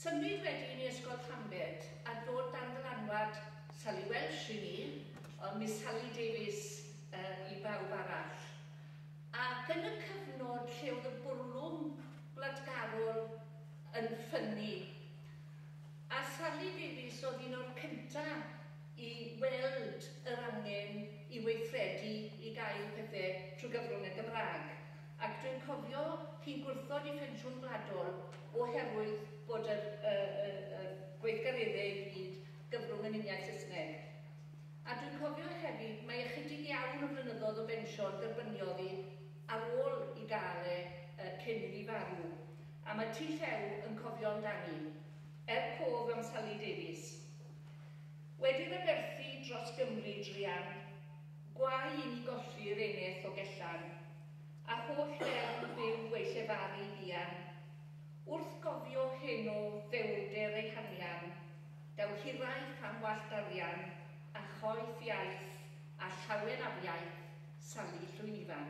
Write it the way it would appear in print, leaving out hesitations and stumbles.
Symud wedyn i Ysgol Llambed a dod dan ddylanwad Sally Welsh i ni, ond Miss Sally Davies i bawb arall. Ac yn y cyfnod lle oedd y bwrlwm gwladgarol yn ffynnu, a Sally Davies oedd un o'r cynta i weld yr angen i weithredu i gael pethau trwy gyfrwng y Gymraeg. Ac dwi'n cofio hi'n gwrthod ei phensiwn gwladol oherwydd bod yr, y, y, y gweithgareddau i gyd gyfrwng yn uniaith Saesneg. A dwi'n cofio hefyd mai ychydig iawn o flynyddoedd o bensiwn derbyniodd hi ar ôl i gael e cyn iddi farw. A mae T Llew yn cofio amdani. Er cof am Sally Davies. Wedi'r aberthu dros Gymru druan, gwae i ni golli'r eneth o Gellan, a holl fewn byw ei llefaru buan. Wrth gofio heno ddewrder ei hanian, daw hiraeth am wallt arian, a choeth iaith, a llawen afiaith, Sali Llwyn Ifan.